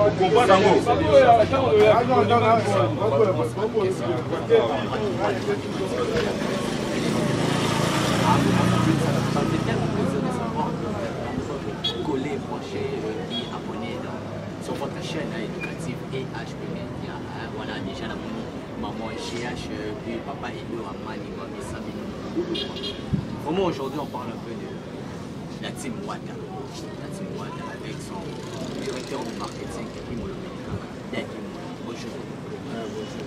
Okomprendre yango. Ça me fait tellement plaisir de savoir que collé, branché, et abonné sur votre chaîne hein, éducative et HP Media. Hein, voilà, déjà la maman GH, puis papa Edo Amani, Vraiment aujourd'hui on parle un peu de la team Wata. La team Wata avec son directeur du marketing, Imolo Medikaka. Bonjour. Bonjour.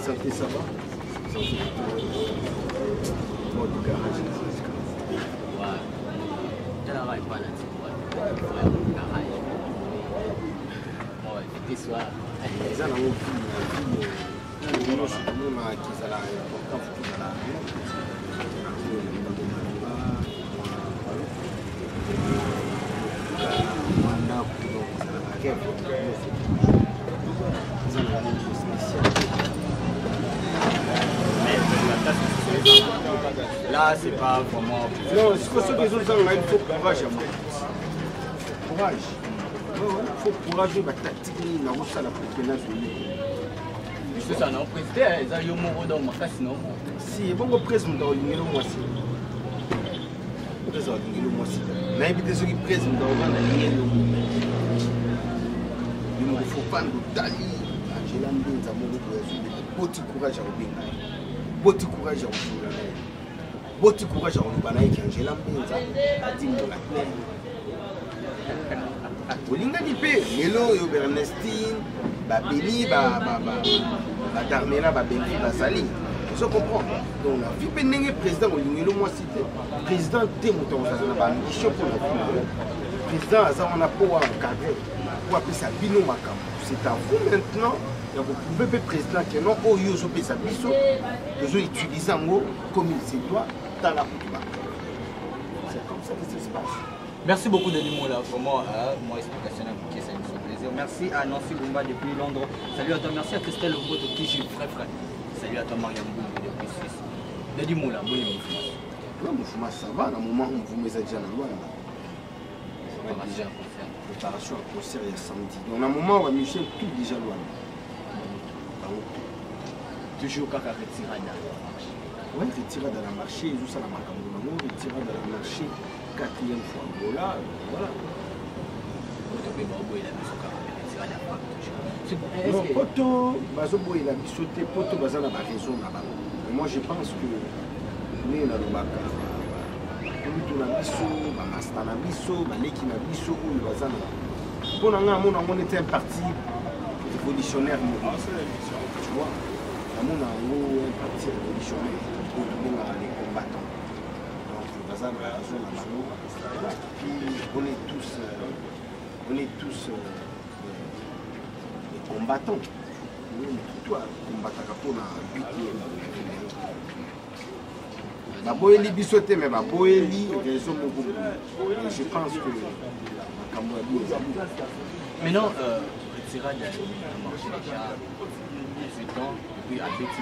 Santé, ça va. Santé, bon, du garage. Ouais. T'arrives pas là, tu vois. Garage. Ouais, c'était soir. Eza nango vie na vie nyonso tomonaka ezala important fo tozala mwa ndako donc ezalaka rêve nyonso eza na yango spécial. Là, c'est pas vraiment. Non, soki ezozanga, il faut courage ya makasi, courage, faut courage oyo batactique nini nakosala pour que nazwa Lisusu na président eza yo moko, donc makasi na moko. Si ebongo prese moto akolingeli mwasi, prese alingeli mwasi, nayebi te soki prese moto akovanda alingeli yo yo moko. Fo vanda otali Angela Mbenza moko boye azobeta, boti courage ya kobenga ye, boti courage ya kosolola na ye, boti courage ya koloba na ye ke Angela Mbenza adimbola te. Olingani mpe lelo oyo Bernestine babeli, badarmela, babelvi bazali, ozo comprendre. Donc na vie mpe ndenge président olingeli mwasi te, président te moto akozala na baambition mpo na vie na yo. Président aza wana mpo wa encadre, mpo apesa bino makambo. C'est à vous maintenant ya koprouver mpe président ke non, oyo ozopesa biso, tozoutilize yango comme il se doit. Tala kutu ba, c'est comme ça que ça se passe. Merci beaucoup Denis Mola, vraiment, moi explication à vous, ça me fait plaisir. Merci à Nancy Goumba depuis Londres. Salut à toi, merci à Christelle Oboto Kiji, frère frère. Salut à toi Mariam Goumba depuis Suisse. Denis Mola, bon mouvement. Le mouvement, ça va, na moment où mouvement eza déjà na Luanda. Préparation à concert. Préparation à concert ya samedi. Donc na moment où Michel tout déjà Luanda. Bango tout. Toujours kaka retirada. Ouais, retirada na marché, ezosala makambo nango, retirada na marché, quatrième fois Angola, voilà. Non, poto bazoboyela biso te, poto baza na baraison na bango. Mais moi je pense que ndenge nalobaka, kulutu na biso, bamasta na biso, baleki na biso oyo baza na mpo na ngai, amona yango neti un parti révolutionnaire moko, tu vois, namona yango un parti révolutionnaire oyo tobengaka les combattants. Donc baza na raison na bango. Puis on est tous des combattants. Motu akombataka mpona but. Baboyeli biso te, mais baboyeli raison moko boye. Je pense que makambo ya bio eza. Maintenant, retirade a marché déjà 18 ans, et puis abeti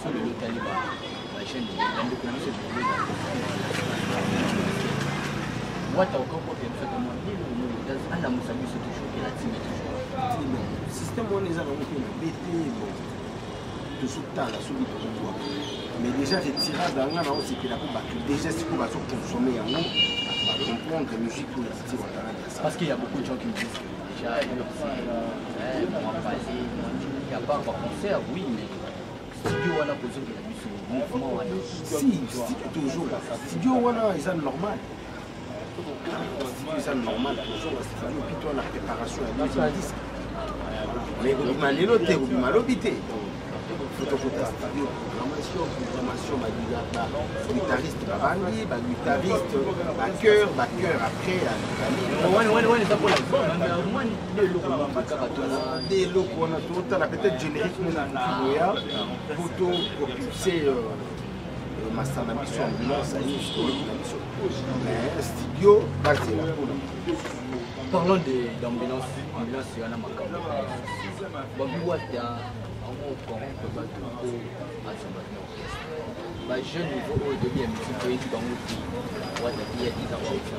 sur le lotali bachaîne bandeko na biso wata okokoke biso te, alamusa biso toujours ke la team est toujours. Bon, système wana eza nango mpe mabe te. Bon, tozotala soki tokobwaka, mais déjà retirade anga na osepela mpo bato déjà sikoyo bazoconsommer yango, bato bacomprendre musique oyo Titi Watanabe. Parce qu'il y a beaucoup de gens qui me disent que déjà UFC, moi passé, à part par concert, oui, mais studio wana kozongela biso mouvement wana. Si, studio toujours, studio wana eza normal, studio eza normal, tozonga studio puis to na préparation ya deuxième disque. Mais kobima lelo te, kobima lobi te. Fotokota studio, programmation, baguitariste babandi, baguitariste, bachœur, bachœur après. Wana eza mpona album nde eloko moko kaka tona. Nde eloko wana totala peut-être générique moko ekoki koya po to propulse masala na biso, ambulance aye na biso, mais studio bazela mpona. Parlons d'ambulance, ambulance wana makambo babi wata. corrompre bato mpo azwa bato na orchestre. Ba jeune niveau oyo toyebi ya musique, toyebi bango te. Wata il y a 10 ans bauti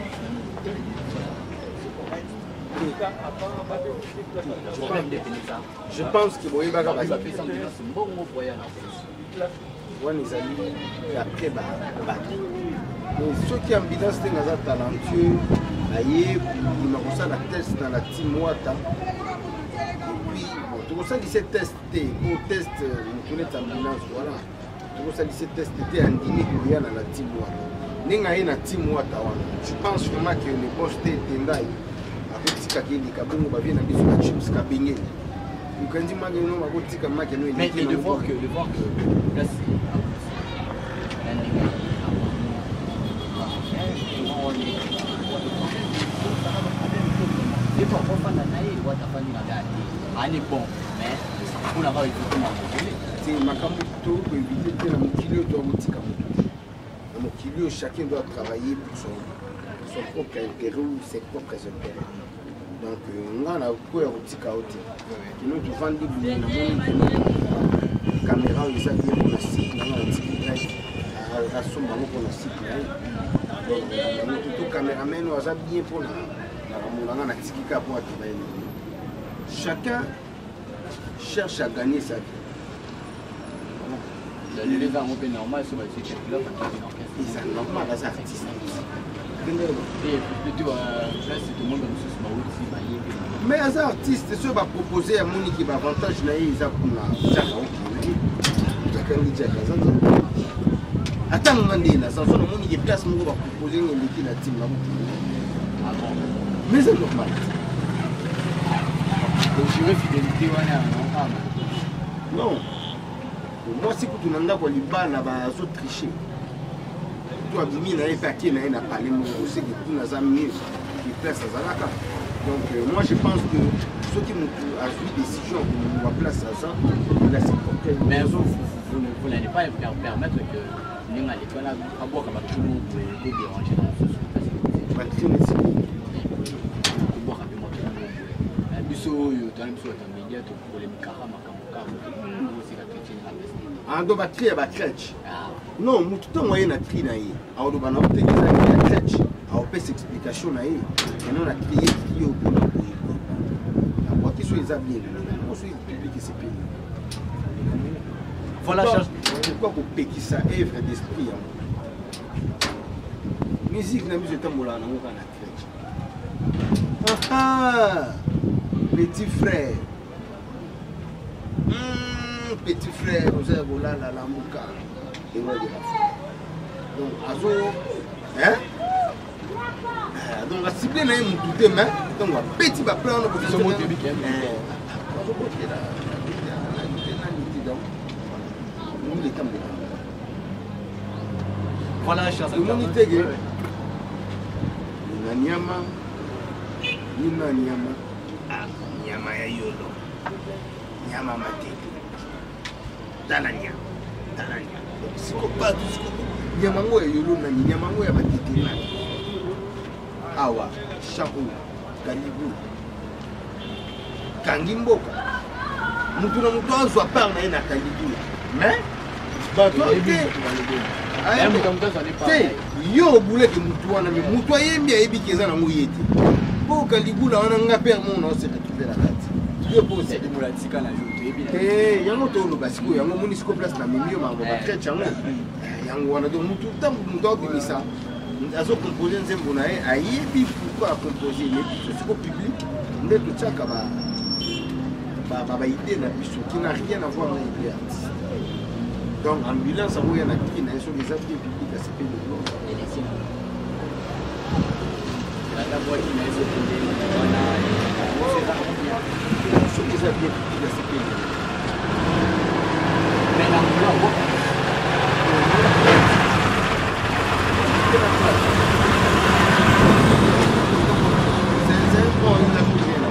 na problème nde mpenza. Je pense que boyebaka bapesa ambulance mbongo po aya na orchestre. Wana ezali après bato, mais soki ambulance ndenge aza talentueux, aye kondima kosala test na la team Wata, et puis bon, tokosalisa test te po test motu neti ambulance, voilà, tokosalisa test te. Andimi koya na la team Wata, ndenge aye na team Wata wana, je pense vraiment que le boss te Tendai akotikaka eleka bongo. Bavie na biso na Chips Kabengeli, mokanzi makeno bakotika makeno. Mais de voir que place na ndenge des fois akofanda na ye, Wata afandi na gars te, ani bon, mais mpona kaka éviter makambo. Te, makambo tokoevite te na mokili oyo. Toakotika motu te na mokili oyo. Chacun doit travailler pour son propre intérêt ou ses propres intérêts. Donc nga na koya kotika yo te. Kino tovandi boye, namoni kino caméra oyo eza bien mpona site nanga, na tiki ngai asomba yango mpona site na ye. Donc motu to caméraman oyo aza bien mpona makambo nanga, na tiki kaka mpo atravaille na ye. Chacun cherche à gagner sa vie. Lelo eza yango mpe normal so batie calcula bakei na orchestre. Eza normal, aza artiste. Plutôt place tomonda mosusu bauti bayebi. Mais aza artiste, soki bapropose, amoniki baavantage na ye eza kuna, tiaka okende, jakangi jaka aza nzambe. Ata nga nde naza so, namoniki place moko bapropose nga eleki na team, nakokende. Ah bon? Mais eza normal. Ojure fidélité wana yango? Non, mwasi kutu na ndako ya libala bazotriche to abimi na ye mpe akie na ye na pale moko, oseke kuna aza mieux que place azalaka. Donc moi je pense que soki motu azwi décision ya kolongwa place aza, il a ses propres Mais vous n'allez pas permettre que ndenge aleki wana abwaka bakimo boye kodéranger na mosusu? Bakri neti? Kobwaka mpe moto yango boye, biso oyo towana, biso bato ya média, topolemikaka makambo kaka osika chrétien na pesi. Ah, donc bacri ya bacrèche? Non, motu ntango aye na cri na ye, aoloba na oteke eza cri ya crèche, aopesa explication na ye eno na cri ye, cri oyo mpona boye boye, abwaki. So eza bien, yango soki public esepeli. Voilà. Pourquoi kopekisa œuvre d'esprit ya motu? Musique na biso etambolaka nango kaka na crèche. Petit frère, petit frère, oza ya kolala, lamuka, le roi de la forêt. Donc azo, hein? Donc asible na ye motu te, mais ntango abeti baplan wana, azobotela nani te. Donc omoni etambola. Voilà, chers Omoni teke na nyama nina nyama, nyama ya yolo, nyama matete, tala nyama, tala nyama. Siko bato, siko nyama yango ya yolo nani, nyama yango ya matete nani? Awa champ oyo kalibu kangi mboka, mutu na mutu azwa part na ye na Kaligula, mais bato te te. Yo obuleke mutu wana, mais mutu ayembi, ayebiki eza nango ye te, mpo Kaligula wana nga pere moko na ose retrouve na kati yo mpo te. Yango toloba sikoyo, yango omoni sikoyo place na memi yo makambo bacrèche, yango yango wana. Donc mutu, ntango mutu akobimisa, azocompose nzembo na ye, ayebi pourquoi acompose. Mais biso siko public nde totiaka baidée na biso qui n'a rien à voir na idée artiste. Donc ambulance yango ya na cri na ye, soki eza bien, public asepeli. Soki eza bien, public asepeli. Mais na Angola, C'est un bon, il a bougé là.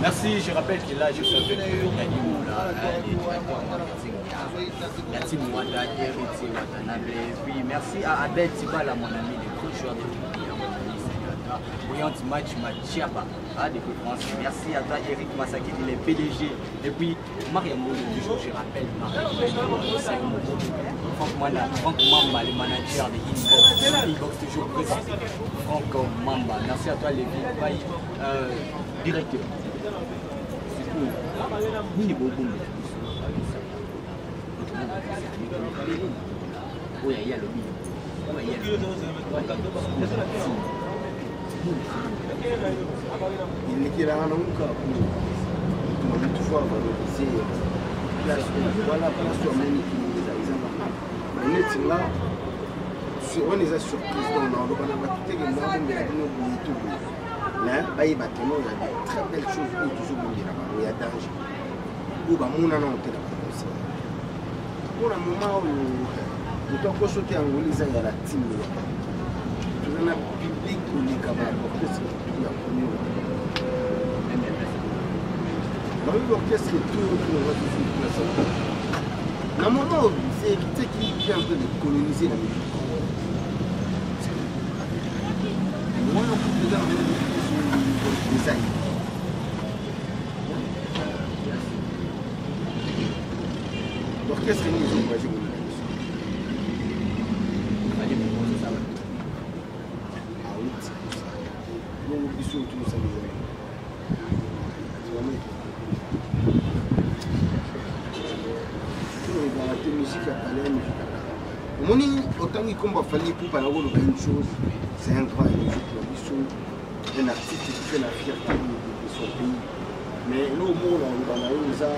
Merci, je rappelle que là, je suis avec Dani Moula, le directeur marketing de la team Wata, Héritier Watanabe. Puis merci à Abel Tibala, mon ami, le grand joueur de rugby, mon ami, salut à toi. ça. Brillante match, Machiaba, ah, depuis France. Merci à toi, Eric Masakidi, le PDG. Et puis, Mariam Bolo, toujours, je rappelle, Mariam Franck Manda, Franck Mamba, le manager de Inbox. Inbox toujours présent. Franck Mamba. Merci à toi, Lévi Baye, directeur. Nini bobombela biso oyo aye alobi oyo aye elekelaka nango kaka kuna moto toutefois valoriser place wana, place oyo amoni eza normal. Neti nga wana eza surprise, donc naoloba na bato teke nabombela bino boye to boye, mais bayeba teno ya de très belles choses oyo tozobombela bango ya danger, oyo bamona nano te na baconcert. Mpona moment oyo moto akoso te, Angola eza ya la team, toza na public koleka baorchestre tout ya premier. Bayebi orchestre tout oyo toujours place na moment oyo, c'est héritier qui vient en train de coloniser la musique. Wana kutu eza na eza ye. Orchestre nini ezoencourage koleka biso? Awuti kosala bongo, biso tozosala ezali vraiment ezala te. Musique ya palais, musique ya palais, omoni otangi nkombo ya Fally Ipupa, na koloba une chose, c'est un grand musique na biso, un artiste qui fait la fierté de son pays. Mais eloko moko na koloba na yo eza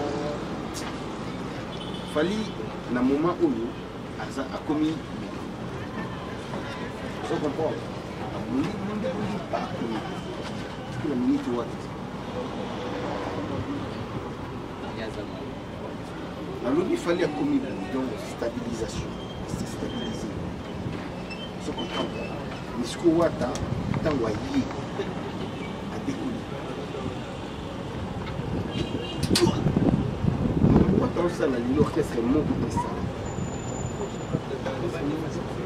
Fally na moment oyo aza akomi, ozo comprendre, abundi bundi bundi partout na minute wata. Nalobi Fally akomi, donc stabilisation, c'est stabilisé, ozo comprendre. Mais sikoyo Wata, ntango aye adekoli, Wata osala lelo orchestre moko te, esala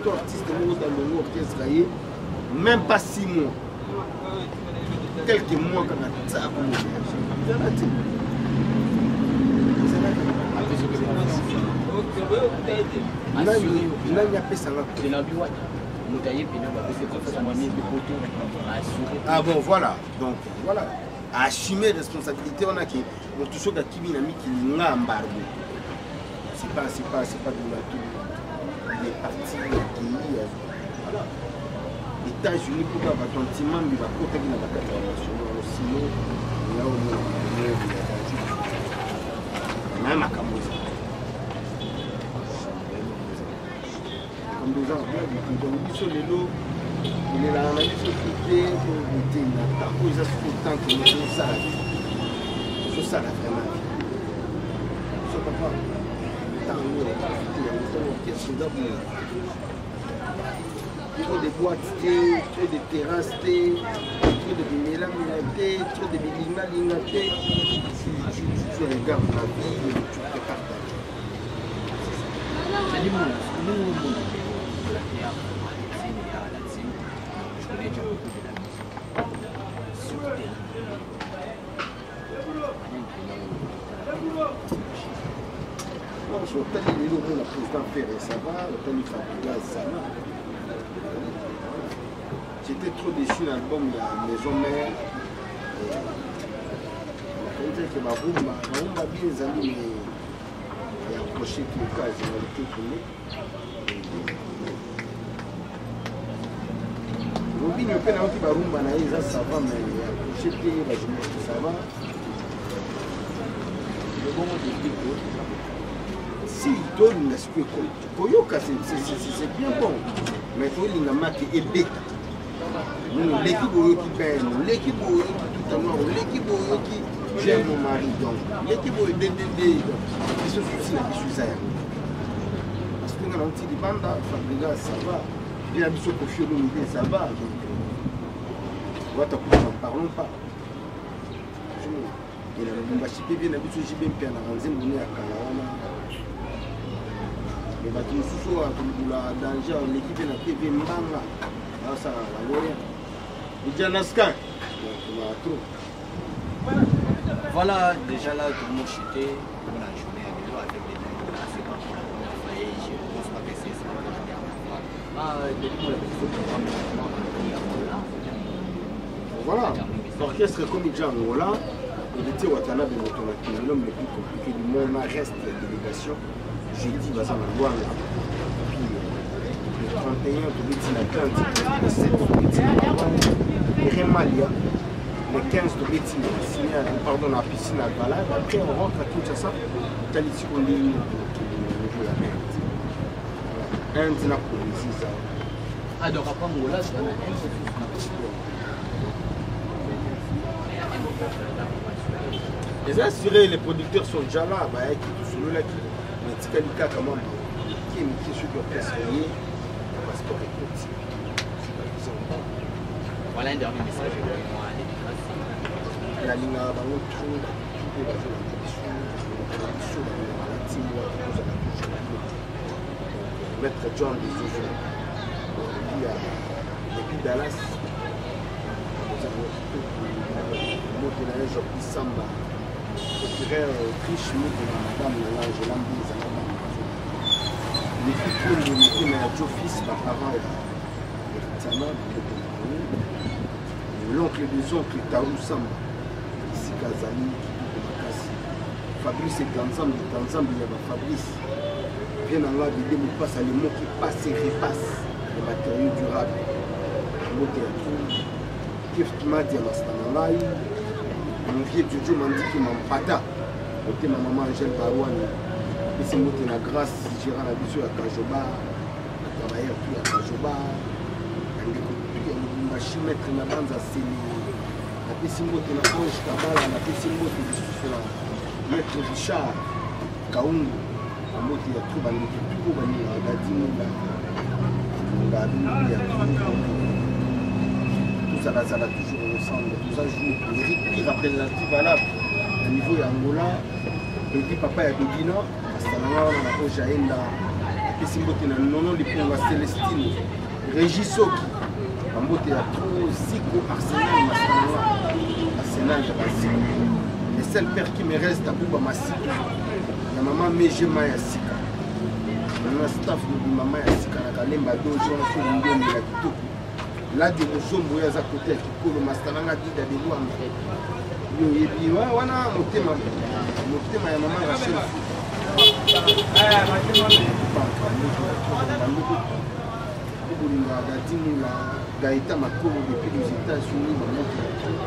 to artiste moko talongo orchestre aye même pas 6 mois, quelques mois kaka tia ezala te. Nani apesanga? Moto aye pena bapesi confiance mwa mingi poto assuré. Ah bon, voilà, donc voilà, assumer responsabilité wana ke moto soki akimi na mikili nga embargo, c'est pas de la tout. Il est parti, akei, voilà, États-Unis, mpoka bato antimambi bakotaki na bakati ya national. Sino ya omona na makambo eza, makambo eza blague te. Donc biso lelo tolelaka na biso te te na ntango eza siko tant que tozosala, tozosala vraiment vie. So papa, ntango oyo profite yango, ntango orchestre eza boye, trop de boîtes te, trop de terrasse te, trop de bimelamela te, trop de bilingalinga te. Tu regardes la vie, tu prépares ta vie. C'est-à-dire, nous, nous, la terre, la team, je connais déjà beaucoup de la musique. Sur terre. Non, so otali lelo, omona président Ferre, ça va, otali Fabregas, ça va. J'étais trop déçu na album ya Maison Mère, nakanisi ke barumba barumba bien ezali, mais ya accroché te oka ezali te. Tone Robinho mpe nayoki barumba na ye eza, ça va, mais ya accroché te, bajumesque, ça va. Bongo déclic. Si tolinga sikoyo koyoka, c'est bien bon, mais tolinga make ebeta. Oleki boyoki ben, oleki boyoki tout à noir, oleki boyoki j'aime mon mari, donc oleki boyo ddd. Donc biso souci na biso eza yango, parce que nga nauti libanda, Fabregas, ça va bien, biso Koffi Olomide, ça va, donc Wata kuta, n'en parlons pas. E na Lubumbashi mpe vie na biso JB mpe na nzembo ne ya kala wana, me bato mosusu oyo akolubula danger, oleki mpe na TV mbanga, aosala bango rien. Ijanaska donc trop. Voilà, déjà là, tout le monde chutait pour la journée à vélo avec les là, c'est pas pour la première fois et je ne pense pas que c'est pour la dernière fois. Ah, depuis la petite programme, Voilà, l'orchestre comme déjà Angola, héritier Watanabe Motonaki, l'homme le plus compliqué du monde, reste la délégation. Jeudi, baza na Luanda. Puis le 31, tobeti na Atlantique, le 7, tobeti na Remalia. Le 15, tobeti na Signal, pardon, na piscine à Balade. Après, on rentre à Kinshasa. Tali sikoyo ndenge nini tokende na niveau ya Inde. Inde na Polynésie eza. Ah, donc après Angola, c'est un eza assuré, les producteurs sont déjà là, bayaki, tosololaki, mais etikali kaka mwa mike mike soki orchestre ye passeport ekoti. Voilà un dernier message pour moi, dédicace. Nalingaka bango trop, bato mpe bazolanda biso, balingaka biso, balingaka na ntimbo wana, tozala toujours bien. Maître John Bizozo depuis Dallas, kozala kitoko. Moto na ye Jordi Samba, procureur Autriche, moto na madame na nga Angela Mbinza na bana bazolanda Miki Kondo, motema ya Joe Fils, baparent ya Héritiana, moto na bango, l'oncle des oncles Taru Samba, esika azali kitoko makasi. Fabrice Etanzambi, Etanzambi ya bafabrice, vie na nga Dede Mopasa, le mot qui passe et repasse, les matériaux durables, mbote ya trop. Gift Madia, masta na ngai, mon vieux Jojo Mandiki Mampata, motema mama Angèle Barwani, apesi mbote na Grâce gérant na biso ya Kajoba, batravailleur tout ya Kajoba, bandeko tout ya Lubumbashi, maître na Banza Sele, napesi mbote na Ange Kabala, napesi mbote lisusu na maître Richard Kaungu, bambote ya trop, bandeko tout oyo balingaka Dadi Mula, balingaka bino ya trop. Tozalazala toujours ensemble, toza jour Eric Pire représentatif valable na niveau ya Angola, Dodi papa ya Dodina, asalanga wana na Ojaenda, apesi mbote na Nono Liponga, Celestine Régis Soki, bambote ya trop. Ziko Arsenal, masalanga Arsenal ya baziko, le seul père qui me reste, Abuba Masika ya mama Megema ya sika nana staff mobimba ma ya sika na Kalemba dojo wana, so olingi omela kitoko Ladi Muzombo, oyo aza kote ya kikolo, masta nanga Dida de Lwanda, yo oyebi wana motema motema ya mama Rachel bandeko obolingaka Dadi Mula, Gaeta Makolo depuis les États-Unis, bambote ya trop,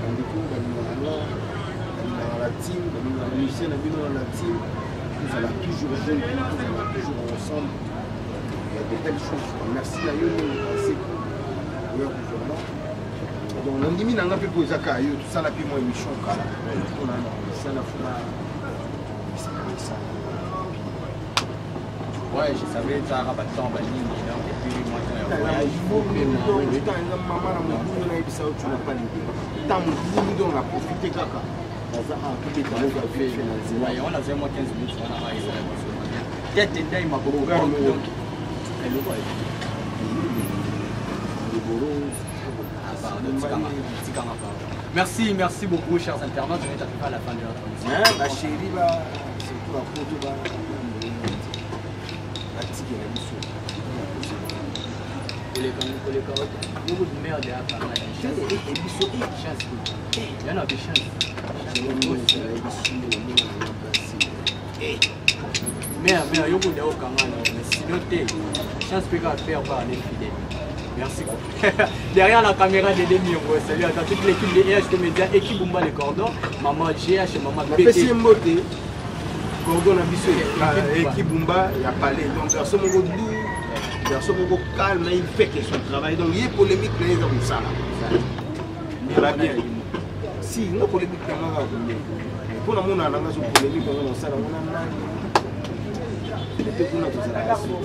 bandeko balingaka nga, balingaka la team, balingaka musicien na bino na la team. Tozala toujours jeune, tozala toujours ensemble, il y a de belles choses. Merci na yo ndenge paseko oya kozwanga. Donc nandimi na nga mpe mpo eza kaka yo, tosala mpe mwa émission kala mpona esala funa esala. Ouais, je savais ça, Rabaton, Banini, donc, et puis moi, quand voyage, mama na mobulu nayebisa yo, tu n'as pas l'idée, ntan mobulu, donc na profite kaka naza awa, tobeta moko vite fait na nzela. Ouais, on a fait moi 15 minutes, on a tête ndai maboko donc eloko. Libolo. Tikanga, pardon. Merci, merci beaucoup, chers internautes. On est arrivé à la fin de notre émission. Bachéri ba surtout bapoto ba batikela biso. Koleka koleka yoko merde ya biso. Chance yana be chance. Merde, merde, yoko nde okanga na, mais sinon te chance mpe kaka faire par aller fidèle. Merci quoi. Derrière la caméra, Dédé Miro, salut à toi, toute l'équipe de EHT Media, équipe Bumba les cordons, maman GH, maman napesi ye mbote, cordon na biso, équipe Bumba ya palais. Donc garçon moko doux, garçon moko calme, il fait que son travail, donc ye polémique na ye eza kosala ala bien. Si nga polémique na nga kaka combien mpo namona nanga so polémique yango nasala ngo na nani epe kuna tozalaka so.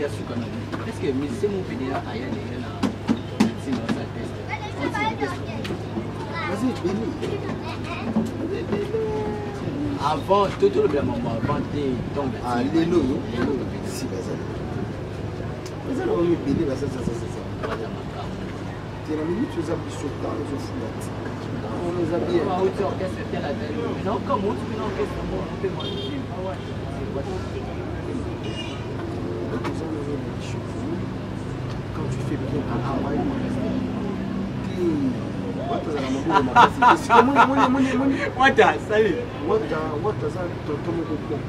Ya suka na, est ce que musicien mo mpe déjà aya déjà na ntina osala test? Baza ebele. Avant to tolobela mambo avant te ntongo. Ah, lelo oyo si bazali, baza na bango ebele, baza baza makambo. Te na minute eza biso temps ezofula ti wana eza bien. Quand tu fais bien ton travail, wata azala maboko makasi. Wata, salut. Wata, wata aza tonton moko bon.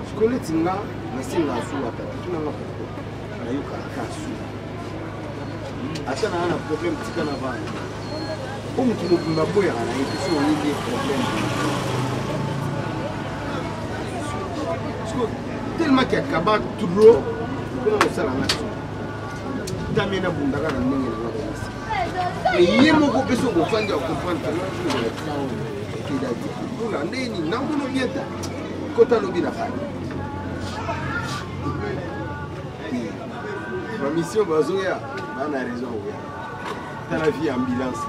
Sikoyo neti nga nasenga asu wata te, tuna nga pourquoi nayokaka ka asu ata naa na problème tika na bana po moto mobimba aboyaka na ye te so oyebi ye problème sikoyo tellement ke akaba trop mpona kosala nga so tami nabundaka na ndenge na nga komisi mais ye moko mpe soki ofandi ya comprendre mpona ndeni namono bien ta kota lobi na fani bamission bazoya bana raison oya tala vie ambulance.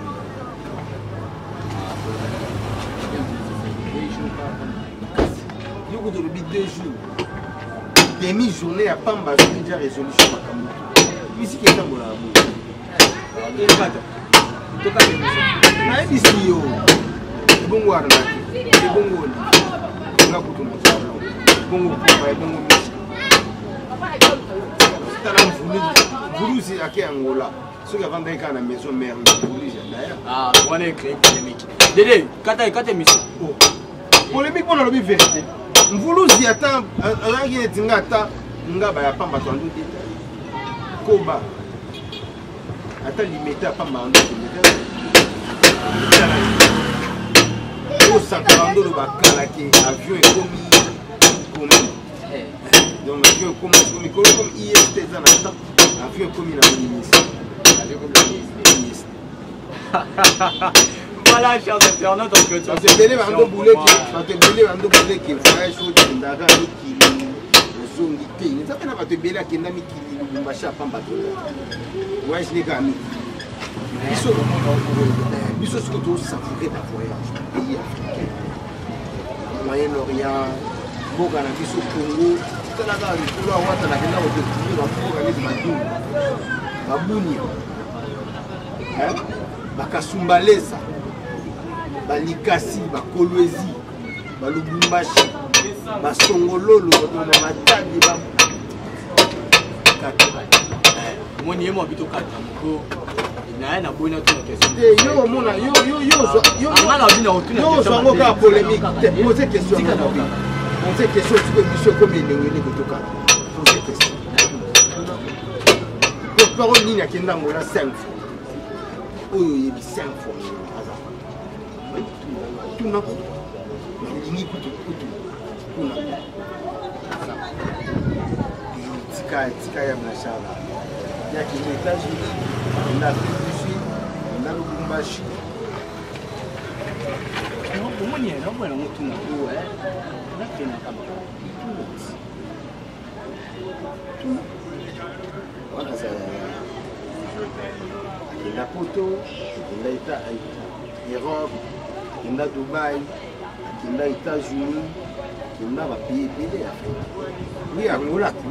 Yo kutu olobi 2 jours, demi journée ya pamba, azwi deja résolution makambo. Misiki etambolaka boye, nayebisi yo. Ebongo arnake, ebongo oli nga kutu na salon, ebongo kuba, ebongo misi. Tala mvuluzi ake Angola, soki avandaki kaka na maison mère, mvuluzi adaya. Ah, wana ecrée polémique. Dede, kata kata émission. Oh. Polémique mpo nalobi vérité. Mvuluzi ata azalaki neti nga, ata nga baya pamba to ando deta koba, ata limete ya pamba ando kende osakaka ando loba kala ke avion ekomi komi. Donc avion ekomi mikolo comme ist eza na temps, avion ekomi na ministre. Avion. Voilà, chers internautes, on clôture. Bato ebele bando buleke, bato ebele bando buleke voyage oyo okendaka mikili ozongi te. Eza mpe na bato ebele akenda mikili, Lubumbashi apamba te, voyage ne kaka mikili. Biso biso sikoyo tosavoure bavoyage, pays africain, Moyen Orient, mboka na biso Congo. Tala kaka likolo awata, nakenda kodécouvrir bamboka neti Badundu, Babunia, Bakasumbalesa, Balikasi, Bakolwezi, Balubumbashi, Basongololo, bato Matadi. Omoni ye mwa bito kata moko naye naboyi natuna question. Te, yo omona yo yo yo yo yo ozwango kaka polémique te. Pose question, pose question. Sikoyo biso ekomi elengi nini kotokata? Pose question. Porte-parole nini akenda Angola 5 fois oyo oyebi? 5 fois aza tuna kutu nalingi kutu kutu kuna. Tika tika ya Blanchard yakende États-Unis, akenda Afrique du Sud, akenda Lubumbashi. Omoni naboya nango tuna po nakendaka. Wana azala akenda Poto, akenda eta Europe, akenda Dubai, akenda États-Unis, akenda bapays ebele ya Afrique. Oui, Angola tu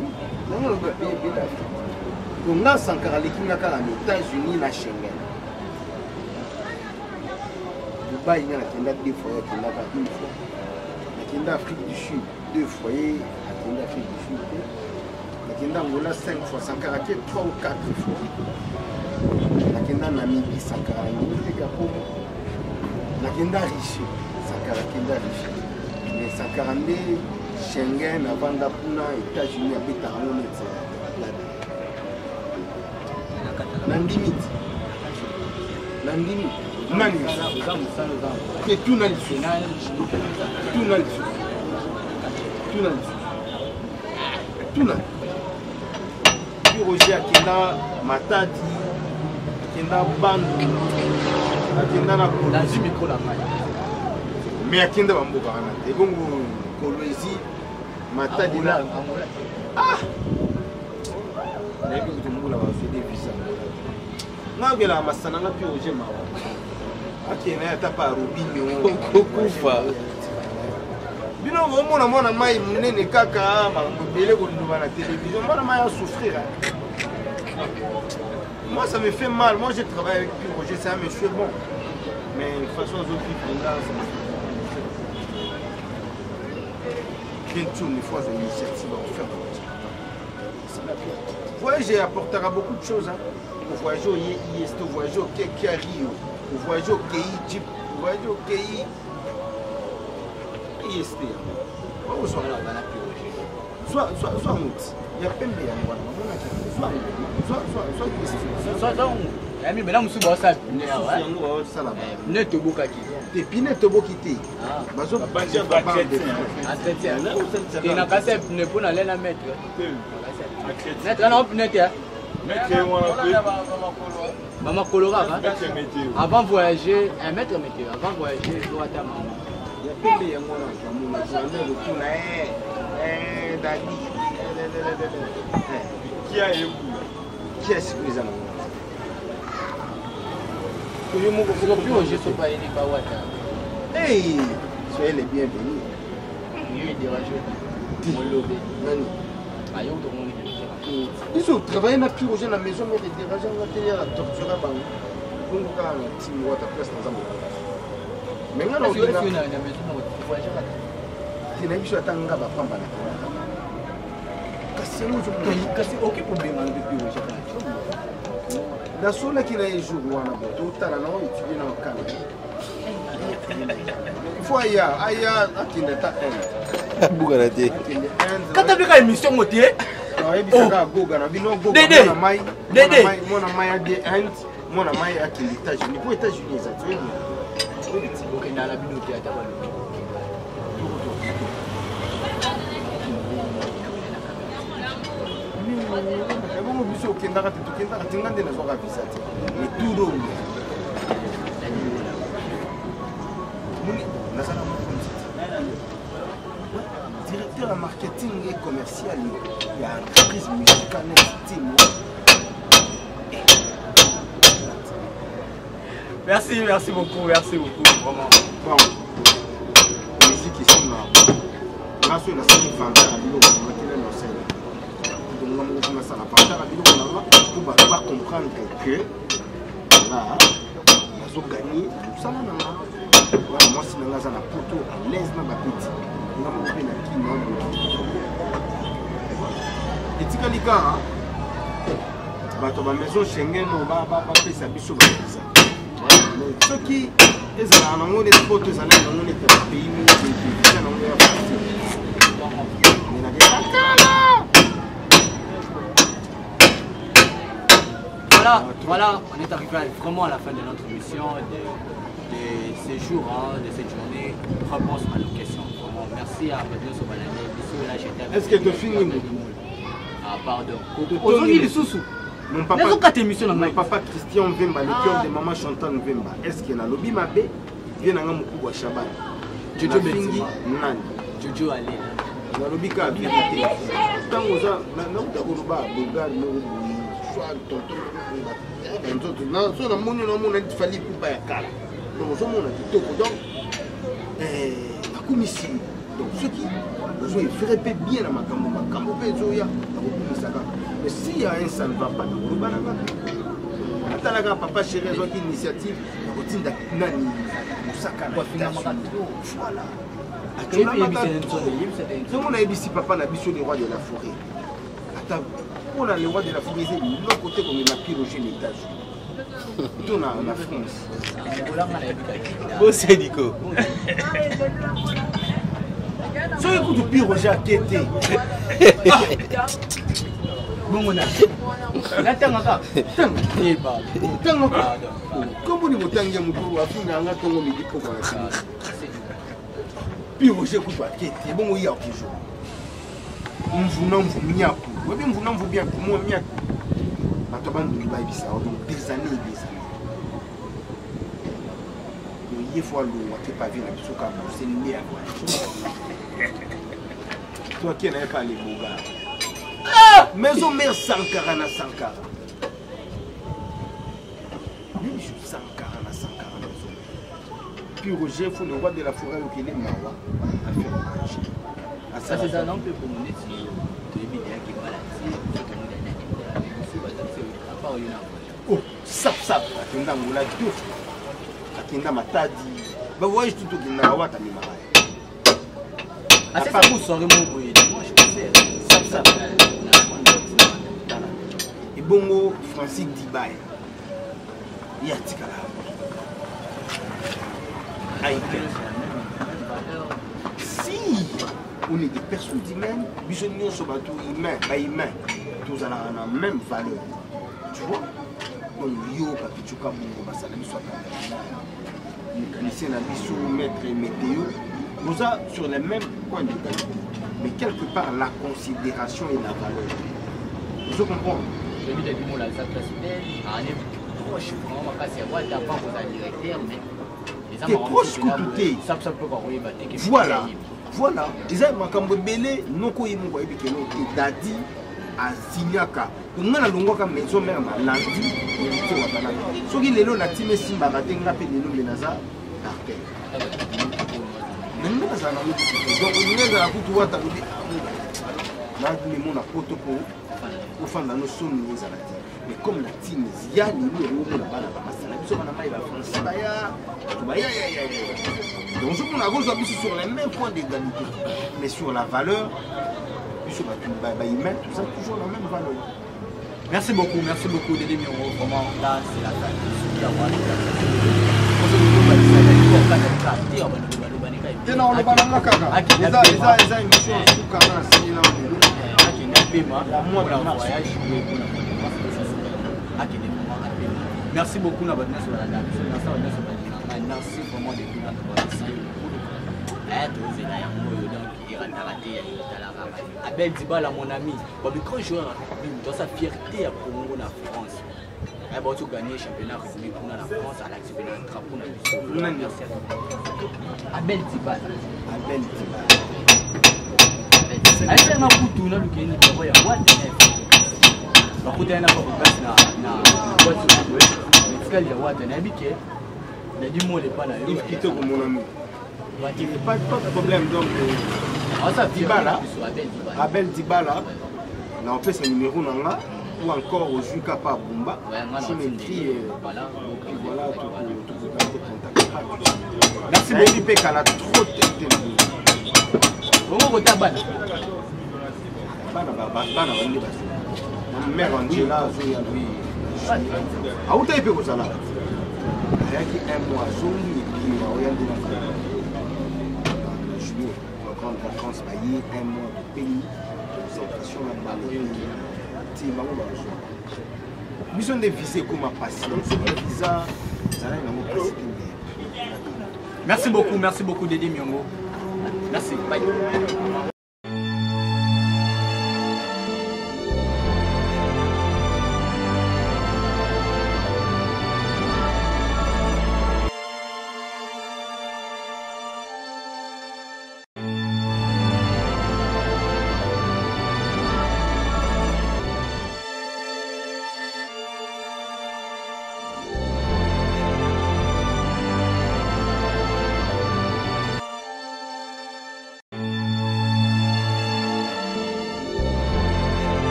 nango lobi bapays ebele ya Afrique. Donc nga Sankara aleki nga kaka na États-Unis na Schengen. Dubai nga nakenda deux fois, akendaka une fois. Nakenda Afrique du Sud deux fois, ye akenda Afrique du Sud te. Nakenda Angola 5 fois, Sankara ke 3 ou 4 fois. Nakenda Namibie, Sankara yango te kakomo. Nakenda Riche, Sankara akenda Riche. Mais Sankara nde Schengen avanda kuna. États-Unis abetaka ngo neti badada. Nandimi ti nandimi nani te. Tuna lisusu, tuna lisusu, tuna lisusu, tuna. Roger akenda Matadi, akenda Bandu, akenda na Nazwi micro na ngai. Mais akenda bamboka wana te. Ebongo Kolwezi, Matadi na ah, nayebi kutu mbula bazwede visa. Nga okelaka masana nga mpe Roger mawa akende ye ata pa Robinio. Okokufa. Bino omona mwana mai monene kaka makambo ebele koloba na télévision, mwana mai asouffrir. Moi, ça me fait mal. Moi, j'ai travaillé avec Pi Roger, c'est un monsieur bon. Mais de toute façon, azovivre nga, ça me fait bien sûr, une fois, j'ai initiative à faire. Voyager apportera beaucoup de choses. Hein. Voyager au IST, voyager au Kia Rio, voyager au KI Jeep, voyager au KI IST. Zwa yango ti ya pembe yango wana bamonaki zwa yango zwa mibela mosusu baosala pine awa yango baosala pine etobokaki te pine etoboki te bazoentretien na kasi ya pine mpo na lena maître maître ana pine te bamakolo kaka avant voyager un maître météo avant voyager to ata mama ya pembe yango wana bamona kotuna dadi kia ebula kia sikoyo eza nango oyo moko soki oje so bayeli bawata. Hey, soyez les bienvenus. Yo dérange molobe. Nani? Ayo tokomoni. Biso travaille na Piroger na maison mère dérange nga te ya torturer bango. Bongo kaka na team wata place naza mokonzi. Mais nga na na maison moko voyage kaka. Te na biso ata nga bapamba na kasi yango kasi oki kobenga mpe Piroger kaka. Nasolaki na ye jour wana bo totala na étudie na okala. Il faut aya aya akende ata Inde. Bukana te. Akende Inde. Kata mpe ka émission ngo te. Ayebisaka goga na bino goga Dede. mwana mai Dede. mwana mai ade Inde mwana mai akende États-Unis po États-Unis eza ti oyebi ti Okenda na bino te ata balobi. Ebongo biso okendaka te, tokendaka te, nga nde nazwaka visa te eturo nazala mokonzi te, directeur ya marketing et commercial ya entreprise musicale neti team. Merci, merci beaucoup, merci beaucoup, vraiment. Bon, musique esimba nga soki nasali vantard ya biloko nanga te, nani osala nga moko mpo nasala vantard ya biloko nanga mpo bato bacomprendre que nga nazoganye mosala na nga wana. Mwasi na nga aza na poto à l'aise na bapeti nga moko mpe na kino etikali kaka bato ba maison Schengen oyo bapesa biso bavisa. Soki ezalaka nango neti poto ezalaki nango neti ya bapays moko visa nango ya facile, mais nakekakala. Voilà, voilà, on est arrivé vraiment à la fin de notre émission, de ce jour, hein, de cette journée. Réponse à nos questions. Vraiment, merci à Badjo Sobalane. Bisous, là, j'étais avec Est-ce que tu finis? Ah, pardon. Ozongi lisusu. Mon papa, Nazokata émission na mon ngai. papa Christian Vemba, le Ah. cœur de maman Chantal Vemba. Est-ce que nalobi mabe vie nanga mokubwa Shaban? Jojo Nafingi Benzema. nani? Jojo ale. Nalobi kaka vérité. Ntango oza nauta koloba bogar moko boye, soit tonton moko boye, banzoto so namoni, namona neti Fally Ipupa ya kala. Donc ozomona kitoko, donc nakumisi. Donc soki ozo efere mpe bien na makambo, makambo mpe ezoya, nakokumisa kaka. Mais si ya un ça ne va pas, nakoloba nanga mpe atalaka papa chéri azwaki initiative ya kotinda nani mosaka na États-Unis. Voilà, zongo nayebisi papa na biso le roi de la forêt, ata mpona le roi de la forêt eza eloko te komema Piroger na États-Unis to na France. Bosediko. Soki kutu Piroger ake te. Bongo na natangaka. Ntango komboni motangi ya motu afinga yanga ntongo midi poko na nsima. Piroger kutu ake te, bongo ye akojo mvuna mvu miaku oyebi mvuna mvu biaku mwa miaku bato bandundu bayebisa yo. Donc des années et des années, donc ye fo alongwa te pavi na biso kaka bose nde ya voyage to ake na ye pa leboga maison mère Sankara na Sankara biso Sankara na Sankara maison mère. Puis Roger fo le roi de la forêt okende mawa affaire voyage. Ça, c'est un peu pour neti toyebi deyaki maladi, à part oyo na voyage. Oh, sap sap akenda Angola deux fois, akenda Matadi, bavoyage tout okendaka wata amemaka ye. Sap sap ebongo Francis Dibaya ye atikala aite. Si on est des personnes humaines, biso nyonso bato humain, bahumain tozalaka na même valeur, tu vois. Donc yo papichuka bongo basala biso akanda mécanicien na biso maître météo, boza sur les mêmes points d'égalité, mais quelque part la considération et la valeur, ozo comprendre. Proche vraiment makasi ya wata pa kozala directeur, mais te proche kutu te. Voilà, voilà, eza makambo ebele. Noko ye moko ayebi keno te dadi asignaka nga nalongwaka maison mare na landi héritier Watanaka. Soki lelo na time esimbaka te, nga mpe lelo mbe naza par terre, mais nga nazala nango. Donc nga ezala kutu wata lobi namemo na poto mpo ofanda no soni ezala te. Mais comme na team ya lelo omona bana bamasala biso bana mai bafrançais baya bato baya donc ozomona akozwa biso sur les mêmes points d'égalité, mais sur la valeur biso bato bahumain toza toujours la même valeur. Merci beaucoup, merci beaucoup Dédé Miro. Vraiment, là, c'est la fin. Te na oloba nanga kaka eza émission suka na asili na lelo. Akende apema mpona voyage, mpona akende vraiment apema. Merci beaucoup na bato nyonso balanda biso, merci bato nyonso balinganga, merci vraiment de tout. Na tozela yango oyo, donc erataka te ya yotalaka. Abel Dibala, mon ami, babi grand joueur ya rugby, moto asa fierté ya Congo na France, bauti ogagner championnat rugby kuna na France, alakisi mpe na drapeau na biso. Merci à Abel Dibala. Abel Dibala. Ayesenga kutu naluki numéro ya Wata, bakutani na bakokasi na boîte boye etikali ya Wata, nayebi ke nadi mole epa na yo. Yves Kitoko, mon ami, pas de problème. Donc Dibala, Abel Dibala, na opesa numéro na nga ou encore ozwi kapa Bumba, tu m'écris et puis voilà, tokogarde contact. Merci. Nayebi mpe kala trop te. Bongo kota bana. Bana bana bande bazo mare Angela azoya, auta ye mpe kozala, ayaki un mois, azongi epi aoya nde na juillet na grande vacance, baye un mois topeni concentration na bango ti bango bazwa biso nde visa ekóma pasi. Donc soki visa ezalaki nango pasi te nde. Merci beaucoup, merci beaucoup Dédé Miongo. Merci. Bye.